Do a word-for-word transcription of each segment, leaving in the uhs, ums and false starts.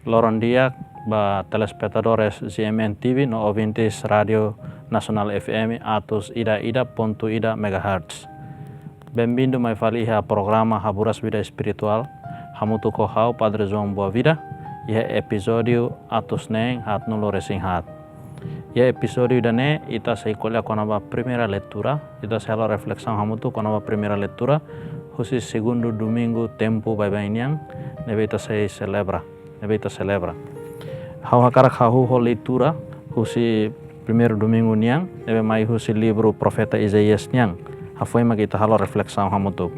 Loron di'ak ba telespetadores G M N T V no ouvintes Rádiu Nasionál F M atus ida ida pontu ida megahertz. Benvindu mai fali iha programa Haburas Vida Espirituál, hamutuk ho ha'u Padre João Boavida, iha epizódiu atus neen haatnulu resin haat. Iha epizódiu ida-ne'e ita sei ko'alia kona-ba primeira leitura, ita sei halo reflesaun hamutuk kona-ba primeira leitura husi segundu domingu tempu baibain nian, ne'ebé ita sei selebra, ne'ebé ita selebra. Ha'u hakarak hahú ho leitura husi primeiru domingu nian, ne'ebé mai husi livru profeta Isaías nian. Hafoin mak ita halo reflesaun hamutuk.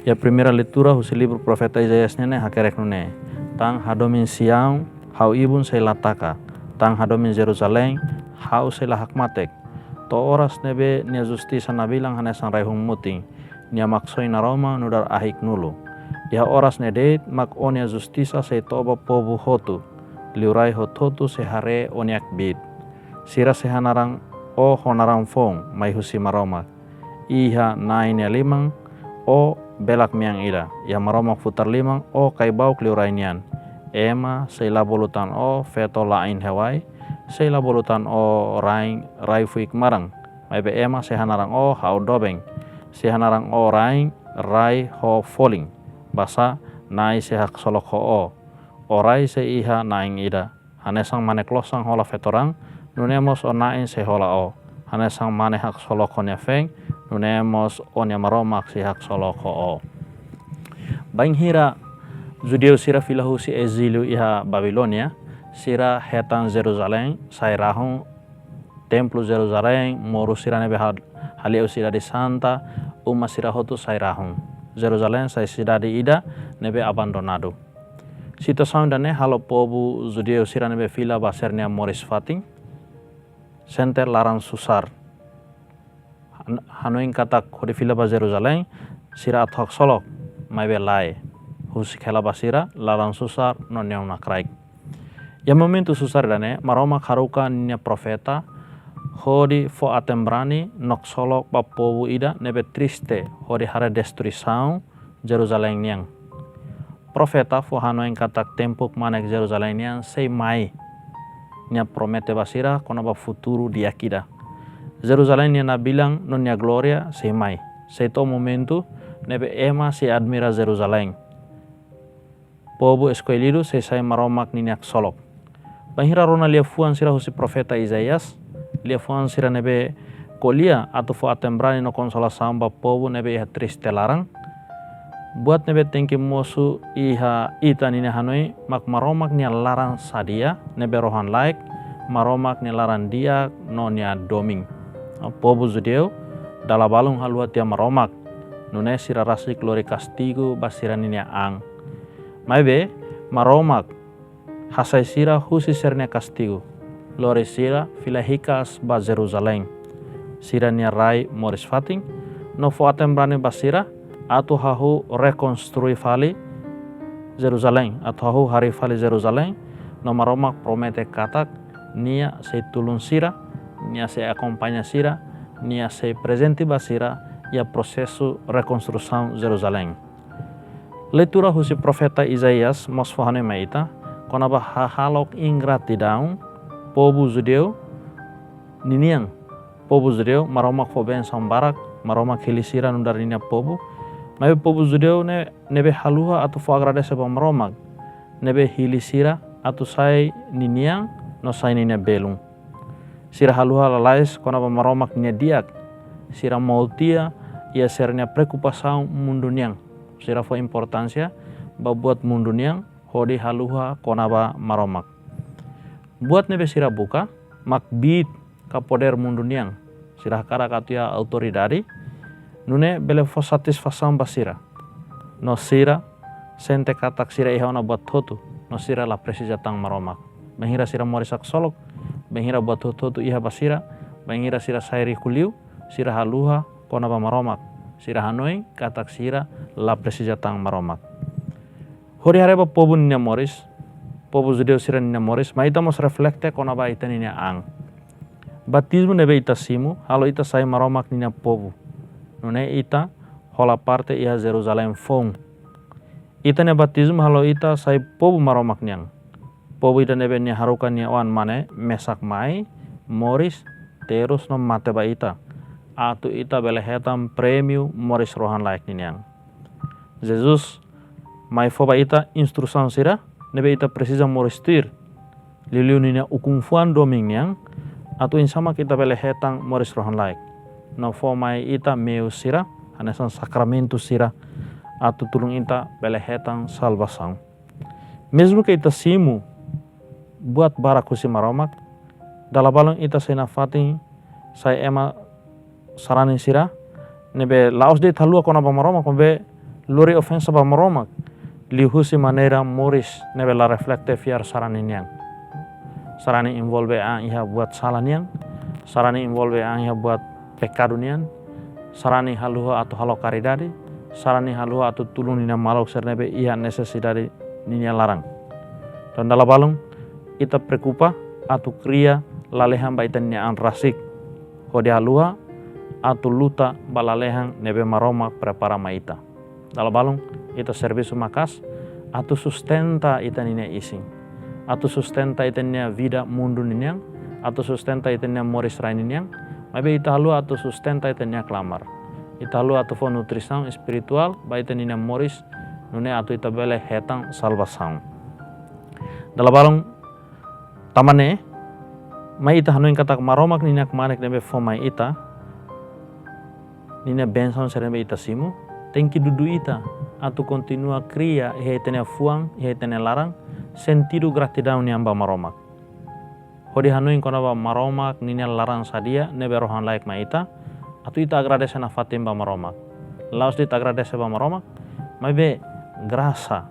Iha primeira leitura husi livru profeta Isaías nian ne'e hakerek nune'e: Tan hadomi Siaun, ha'u ibun sei la taka. Tan hadomi Jerusalém, ha'u sei la hakmatek. To'o oras ne'ebé nia justisa nabilan hanesan rai-hun mutin, nia Maksoin Naroman nu'udar ahik-nulu. Iha oras ne'e de'it mak ó-nia justisa sei to'o ba povu hotu, liurai hotu-hotu sei haree ó-nia kbiit. Sira sei hanaran ó ho naran foun mai husi Maromak. Iha Na'i nia liman, ó belak mean ida. Iha Maromak futar liman, ó kaibauk liurai nian. Ema sei la bolu tan ó feto la'en hewai, sei la bolu tan ó rain rai fuik maran. Maibé ema sei hanaran ó ha'u doben, sei hanaran ó rain rai ho folin. Basá Na'i sei haksolok ho ó. Ó rai sei iha na'in ida. Hanesan mane klosan hola feto raan, nune'e mós ó na'in sei hola ó. Hanesan mane haksolok ho nia feen, nune'e mós ó-nia Maromak sei haksolok ho ó. Bainhira judeu sira fila husi ezíliu iha Babilónia, sira hetan Jerusalém sai rahun, templu Jerusalém, moru sira ne'ebé ha-, hale'u sidade santa, uma sira hotu sai rahun. Jerusalém sai sidade ida ne'ebé abandonadu. Situasaun ida-ne'e halo povu judeu sira ne'ebé fila ba sira-nia moris fatin sente laran susar. Han-, hanoin katak hodi fila ba Jerusalém, sira atu haksolok, maibé lae, husik hela ba sira laran susar no neon nakraik. Iha momentu susar ida-ne'e, Maromak haruka nia profeta hodi fó aten-brani no ksolok ba povu ida ne'ebé triste hodi haree destruisaun Jerusalém nian. Profeta fó hanoin katak tempu kmanek Jerusalém nian sei mai. Nia promete ba sira kona-ba futuru di'ak ida. Jerusalém nia nabilan no nia glória sei mai. Sei to'o momentu ne'ebé ema sei admira Jerusalém. Povu eskolidu sei sai Maromak ninia ksolok. Bainhira rona liafuan sira husi profeta Isaías, liafuan sira ne'ebé ko'alia atu fó aten-brani no konsolasaun ba povu ne'ebé iha triste laran, buat ne'ebé tenke mosu iha ita-nia hanoin mak Maromak nia laran sadia ne'ebé rohan-laek, Maromak nia laran di'ak no nia domin. Povu judeu dala balun haluha tiha Maromak, nune'e sira rasik lori kastigu ba sira-ninia an. Maibé, Maromak hasai sira husi sira-nia kastigu, lori sira fila hikas ba Jerusalém, sira-nia rai moris fatin, no fó aten-brani ba sira atu hahú rekonstrui fali Jerusalém, atu hahú harii fali Jerusalém, no Maromak promete katak nia sei tulun sira, nia sei akompaña sira, nia sei prezente ba sira iha prosesu rekonstrusaun Jerusalém. Leitura husi profeta Isaías mós fó hanoin mai ita kona-ba hahalok ingratidaun povu judeu ninian. Povu judeu, Maromak fó bensaun barak, Maromak hili sira nu'udar ninia povu. Maibé povu judeu ne'e, ne'ebé haluha atu fó agradese ba Maromak ne'ebé hili sira atu sai ninian no sai ninia belun. Sira haluha lalais kona-ba Maromak nia di'ak. Sira mout tiha iha sira-nia preokupasaun mundu nian. Sira fó importánsia ba buat mundu nian hodi haluha kona-ba Maromak. Buat ne'ebé sira buka mak kbiit ka podér mundu nian. Sira hakarak atu iha autoridade, nune'e bele fó satisfasaun ba sira. No sira sente katak sira iha ona buat hotu, no sira la presiza tan Maromak. Bainhira sira moris haksolok, bainhira buat hotu-hotu iha ba sira, bainhira sira sai riku liu, sira haluha kona-ba Maromak. Sira hanoin katak sira la presiza tan Maromak. Hodi haree ba povu ninia moris, povu judeu sira-ninia moris, mai ita mós reflete kona-ba ita-ninia an. Batizmu ne'ebé ita simu halo ita sai Maromak ninia povu. Nune'e ita hola parte iha Jerusalém foun. Ita-nia batizmu halo ita sai povu Maromak nian. Povu ida ne'ebé nia haruka nia oan mane mesak mai, moris, terus no mate ba ita, atu ita bele hetan prémiu moris rohan-laek ninian. Jesus mai fó ba ita instrusaun sira ne'ebé ita presiza moris tuir, liuliu ninia ukun-fuan domin nian, atu oinsá mak ita bele hetan moris rohan-laek. No fó mai ita meiu sira, hanesan sakramentu sira, atu tulun ita bele hetan salvasaun. Mezmu ke ita simu buat barak husi Maromak, dala balun ita sei nafatin sai ema sarani sira ne'ebé la'ós de'it haluha kona-ba Maromak, maibé lori ofensa ba Maromak liuhusi maneira moris ne'ebé la reflete fiar sarani nian. Sarani envolve an iha buat sala nian, sarani envolve an iha buat pekadu nian, sarani haluha atu halo karidade, sarani haluha atu tulun ninia maluk sira ne'ebé iha nesesidade ninia laran. Tan dala balun, ita preokupa atu kria lalehan ba ita-nia an rasik, hodi haluha atu luta ba lalehan ne'ebé Maromak prepara mai ita. Dala balun, ita servisu maka'as atu sustenta ita-nia isin, atu sustenta ita-nia vida mundu ninian, atu sustenta ita-nia moris rai ninian, maibé ita haluha atu sustenta ita-nia klamar. Ita haluha atu fó nutrisaun espirituál ba ita-nia moris, nune'e atu ita bele hetan salvasaun. Dala balun, tanba ne'e, mai ita hanoin katak Maromak ninia kmanek ne'ebé fó mai ita, ninia bensaun sira ne'ebé ita simu, tenke dudu ita atu kontinua kria iha ita-nia fuan, iha ita-nia laran, sentidu gratidaun nian ba Maromak. Hodi hanoin kona-ba Maromak ninia laran sadia ne'ebé rohan-laek mai ita, atu ita agradese nafatin ba Maromak. La'ós de'it agradese ba Maromak, maibé grasa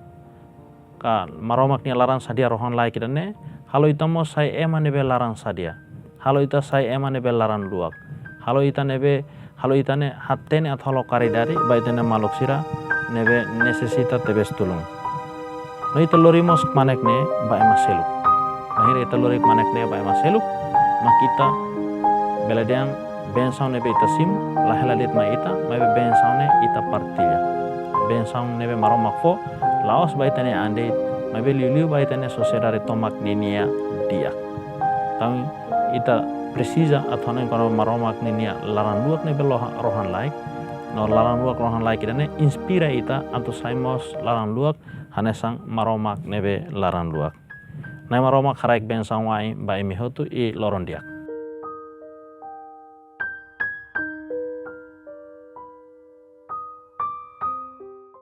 ka Maromak nia laran sadia rohan-laek ida-ne'e halo ita mós sai ema ne'ebé laran sadia. Halo ita sai ema ne'ebé laran luak. Halo ita ne'ebé, halo ita ne'e hatene atu halo karidade ba ita-nia maluk sira ne'ebé nesesita tebes tulun. No ita lori mós kmanek ne'e ba ema seluk. Bainhira ita lori kmanek ne'e ba ema seluk, mak ita bele dehan bensaun ne'ebé ita simu la hela de'it mai ita, maibé bensaun ne'e ita partilla. Bensaun ne'ebé Maromak fó la'ós ba ita-nia an de'it, maibé liuliu ba ita-nia sosiedade tomak ninia di'ak. Entaun ita presiza atu hanoin kona-ba Maromak ninia laran luak ne'ebé loha-, rohan-laek. No laran luak rohan-laek ida-ne'e inspira ita atu sai mós laran luak hanesan Maromak ne'ebé laran luak. Na'i Maromak haraik bensaun wa'in ba imi hotu i loron di'ak.